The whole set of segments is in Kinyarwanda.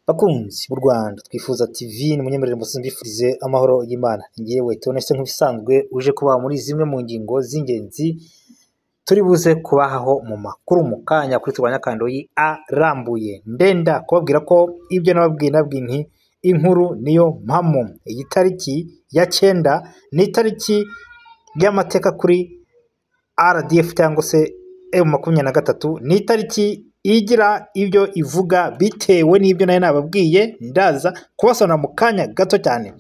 Bakunzi b'u Rwanda Twifuza TV, nimunyemerere mbose mbifurize amahoro y'Imana. Njyewe Theoneste nk'ibisanzwe uje kubaha muri zimwe mu ngingo z'ingenzi turi buze kubahaho mu makuru mu kanya kuri Turwanya Kandoyi arambuye. Ndenda kubabwira ko ibyo nababwiye nabwiye nti inkuru niyo mpamo. Iyi tariki ya 9 ni itariki y'amateka kuri RDF cyangwa se M23, ni itariki igira ibyo ivuga bitewe n'ibyo nayo nababwiye, ndaza kubasobanurira mu kanya gato cyane.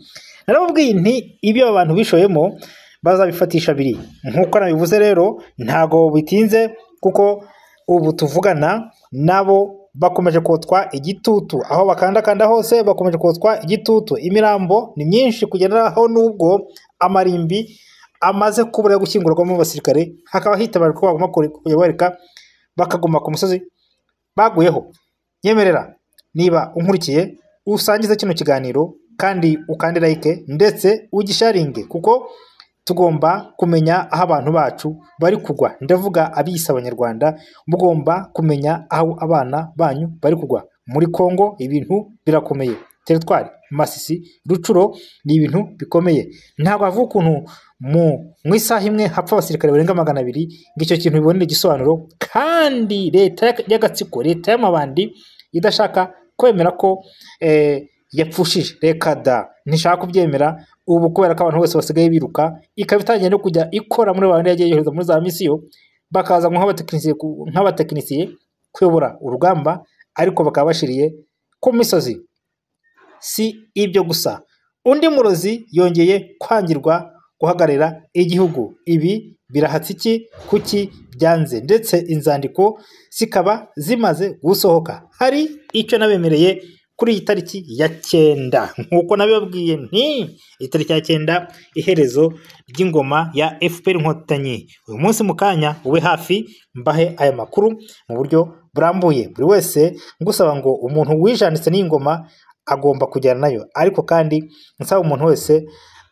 Narababwiye nti ibyo abantu bishoyemo bazabifatisha biri, nk'uko nabivuze rero ntago bitinze kuko ubu tuvugana nabo bakomeje kotwa igitutu, aho bakandakanda hose bakomeje kotwa igitutu. Imirambo ni myinshi kugera aho nubwo amarimbi amaze kubura yo gushyingurwamo abasirikare, hakaba hitabajwe ko bagomba kubereka bakaguma ku musozi baguyeho. Nyemerera niba unkurikiye usangize kino kiganiro kandi ukande like ndetse ugisharinge, kuko tugomba kumenya aho abantu bacu bari kugwa. Ndavuga abiyise Abanyarwanda, mugomba kumenya aho abana banyu bari kugwa. Muri Kongo ibintu birakomeye, teritwari Masisi, Rucuro ni ibintu bikomeye. Ntabwo bavuga ukuntu mu isaha imwe hapfa abasirikare barenga 200 ngo icyo kintu bibonere igisobanuro, kandi leta y'agatsiko, leta y'amabandi idashaka kwemera ko yapfushije. Reka da, ntishaka kubyemera ubu kubera ko abantu bose basigaye biruka, ikaba itangiye no kujya ikora muri babandi yagiye yohereza muri za misiyo, bakaza nk'abatekinisiye kuyobora urugamba, ariko bakaba bashiriye ku misozi. Si ibyo gusa, undi murozi yongeye kwangirwa guhagararira igihugu. Ibi birahatse iki? Kuki byanze? Ndetse inzandiko zikaba zimaze gusohoka. Hari icyo nabemereye kuri iyi tariki ya 9, nk'uko nabibabwiye nti itariki ya 9 iherezo ry'ingoma ya FPR Inkotanyi. Uyu munsi mu kanya ube hafi mbahe aya makuru mu buryo burambuye. Buri wese ngusaba ngo umuntu wijanditse n'iyi ngoma agomba kujyana nayo, ariko kandi nsaba umuntu wese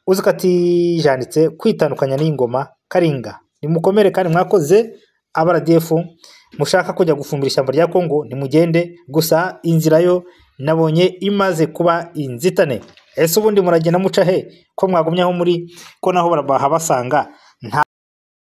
uzi ko atijanditse kwitandukanya n'iyi ngoma Karinga. Nimukomere kandi mwakoze. RDF mushaka kujya gufumbira ishyamba rya Kongo nimugende, gusa inzira yo nabonye imaze kuba inzitane. Ese ubundi muragenda muca he ko mwagumye aho muri, ko naho bahabasanga?